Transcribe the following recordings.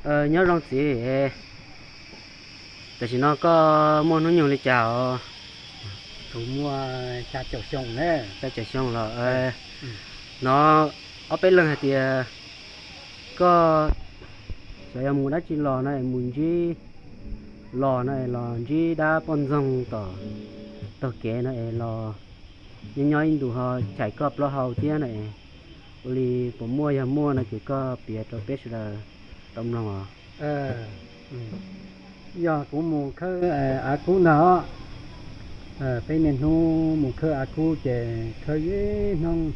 Nyob zoo txiv, tam sim no koj muaj hnub nyoog li cas os? Kuv muaj xya caum xyoo na. Xya caum xyoo los? Hnov ob peb leeg hais tias koj xyov yog mus dab tsi los no es mus ntsib, los no es los ntsib dab poj ntxoog tom taug kev no es los nyob nyob ib ntus ho chais koj plaub hau thiab no es ua li puas muaj? Yog muaj no ces koj piav rau peb sawv daws tau mloog os. Yog kuv mus khawb av kub ntag os. Peb niaj hnub mus khawb av kub ces khawb ib hnub,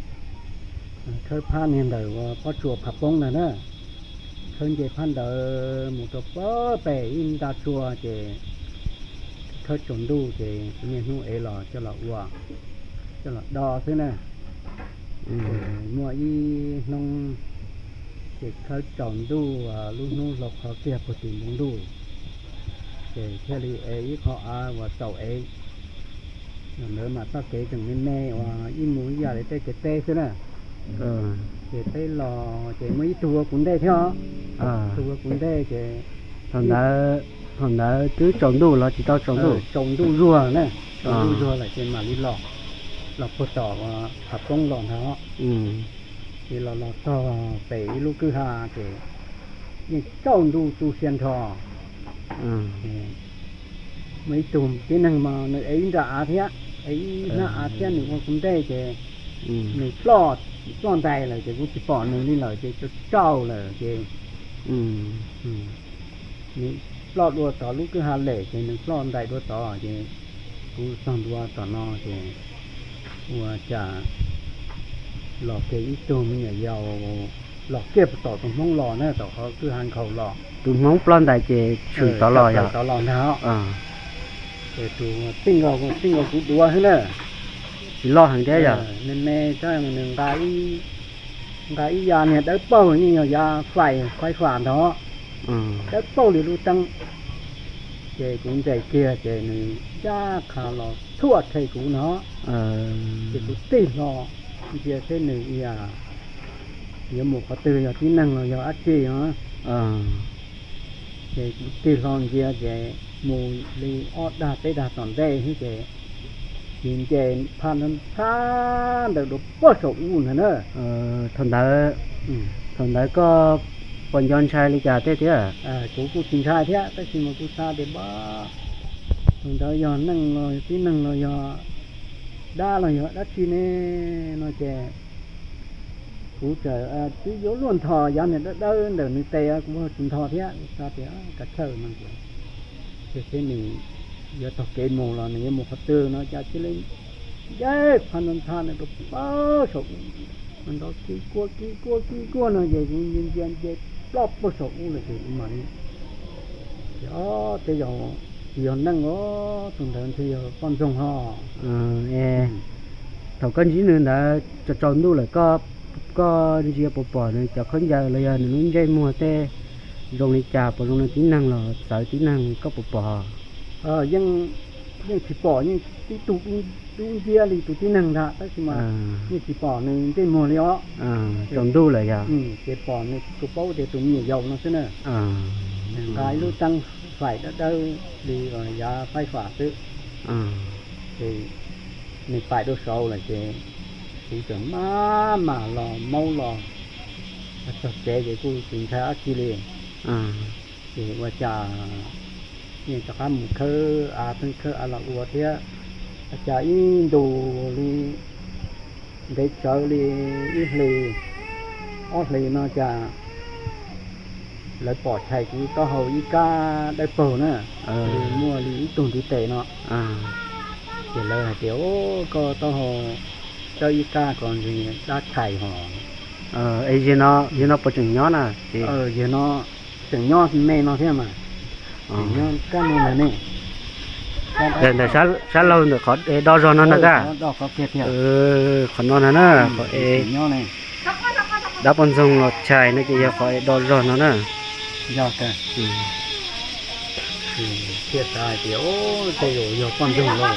khawb phab niag ntawm uas pob tsuas phav poob ntag na. Khawb nce phab ntawd mus rau pem ib nta tsua ces khawb tsaus ntuj ces kuv niaj hnub ev los coj los ua, coj los do xwb na. Muaj ib hnub ces khawb tsaus ntuj, lub hnub hlau qhov kiag puag tim npoo ntuj, ces thiaj li ev ib qho av uas txaus ev. Ntawd mas txoj kev tseem me me uas ib mus ib yam li tej kev teb xwb na. Ces peb los ces muaj ib tug ua kuv ntej thiab os. Tug ua kuv ntej ces thaum ntawd twb tsaus ntuj los tsis tau tsaus ntuj? Tsaus ntuj zuag na, tsaus ntuj zuag lawm ces mam li los, los puag tom phav poob los ntag. Ces los los txog pem ib lub kwj ha ces yeej tsaus ntuj tu siab nrho. Muaj ib tug tib neeg mas nws ev ib nra av thiab, ev ib hnab av thiab nws ua kuv ntej ces nws ploj, ploj ntais lawm ces kuv tsis pom nws li lawm ces tsaus tsaus lawm ces nws ploj dua tod lub kwj ha lem ces nws ploj ntais dua tod ces kuv txog ntua tom no ces ua cas los kiag ib tug me nyuam yaus los kiag puag tom tus hmoob los na, tom qhov kwj ha nkhaus los. Tus hmoob ploj ntais ces tshwm tod los yog? Tod los ntag. Ces tus txij nkaus, txij nkaus kuv duav xwb na. Tsis loj heev thiab yog? Me me thiab nws nqa ib yav niag dawb paug yeej yog yav fais, fais fam ntag, dawb paug li lub teeb. Ces kuv nres kiag ces nws ncaj qha los thuam rhe kuv no. Ces kuv tig hlo ntsia seb nws ib yam yuav mus qhov twg, yog tib neeg los yog dab tsi os. Ces kuv tig hlo ntsia ces mus li ob dag peb dag tom ntej xwb ces nws nce phaj ntxhab ntawd dua puag saum ub ntag na. Thaum ntawd, thaum ntawd koj puas nco ntshai li cas tej thiab? Kuv kuj tsis ntshai thiab tab sis mas kuv xav tias pab, tus ntawd yog neeg los tib neeg los yog dab los yog dab tsi ne no ces kuv txawm twb yuav luag ntho yav niag dawb dawb ntawm nws tes kuv ho tsis ntho thiab, kuv xav tias kav chawj no ces, ces seb nws yuav taug kev mus los nws yuav mus qhov twg no cas cia li nce phaj ntxhab ntawd rau puag saum ub, nrov kib kuab kib kuab kib kuab no ces kuv ntsia ntsia nce ploj puag saum ub lawm ces kuv mam li tias, o, tej zaum tsis yog neeg os, tus ntawd ntshe yog poj ntxoog ho. Thaum koj ntsib nws ntawd tsaus tsaus ntuj lawm koj, koj ntsia puas pom nws cov khaub ncaws los yog nws lub ntsej muag tej zoo li cas, puas zoo li tib neeg los txawv tib neeg, koj puas pom? Yeej tsis pom, yeej tib tug dub nciab li tus tib neeg ntag tab sis mas yeej tsis pom nws ntsej muag li os. Tsaus ntuj lawm yog? Ces pom nws, kuv paub tias tus me nyuam yaus no xwb na. Nws nqa ib lub teeb faim dawb dawb li yav faib fam xwb. Ces nws paim rau saud lawm ces kuv txawm maj mam los maub los txog tsev ces kuj tsis ntshai dab tsi li. Ces ua cas yeej rov qab mus khawb av, pheej khawb av los ua thiab, ua cas ib ntus li ntev tsawv li ib hlis ob hlis no cas lawv pom tshais kuv taub hau ib kab dawb paug na, muaj li ib tug ntiv tes no. Ces lawv hais tias, o, koj taub hau dawb ib kab ko ntshe dab tshais hos. Es yawg no, yawg no puas tseem nyob na? Yawg no tseem nyob me no thiab mas. Tseem nyob kab no ntag ne. Ntawm sab laug ntawm qhov do zog no na kaj? Qhov no na na, qhov es dab poj ntxoog los tshais no ces yog qhov es do zog no na. Yog, thiaj xav hais tias tej zaum yog poj ntxoog lauj.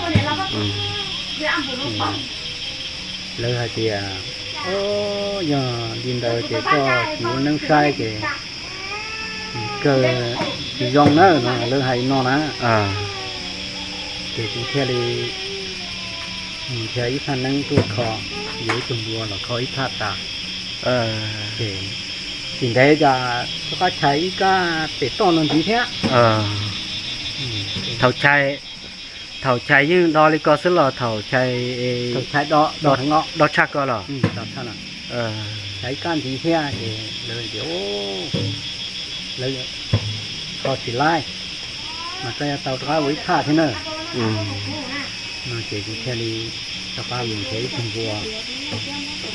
Lawv hais tias, o, yog li ntawd ces koj tsis ua neeb saib ces Kawg tsis zoo na no, lawv hais no na. Ces kuv thiaj li mus nrhiav ib phaj neeb tuaj kho, yuav ib tug npua los kho ib phaj tas. Ces tsis ntev cas rov qab chais ib kab pem toj no ntxiv thiab. Thaum chais, thaum chais yeej do li ko xwb los thaum chais, thaum chais do, do tshaj ko los? Chais ib kab ntxiv thiab ces lawv tias lawv kho tsis laib, mas koj yuav tau rov qab ua ib phaj thiab na. No ces kuv thiaj li rov qab mus nrhiav ib tug npua,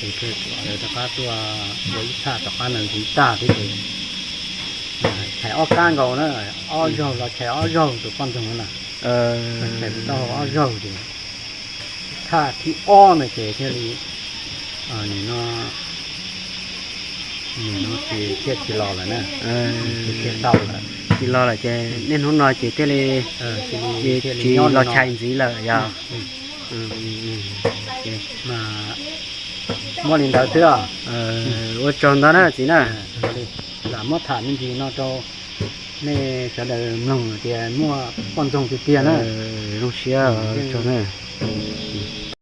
ces lawv rov qab tuaj ua ib phaj rov qab na ntxiv tag thiab ces chais ob kab nkaus na, ob zaug los chais ob zaug tus poj ntxoog na. Chais kuv tau ob zaug ces phaj thib ob no ces thiaj li, nim no, nim no ces thiaj tsis los lawm na. Tsis tau lawm. Tsis los lawm ces niaj hnub no ces thiaj li tsis los chais ntxiv lawm yog? Mas muaj li ntawd xwb os. Ua tsaug ntau na txiv na. Lam muab tham me ntsis no rau nej sawv daws mloog tias muaj poj ntxoog tiag tiag na. Zoo siab, ua tsaug na.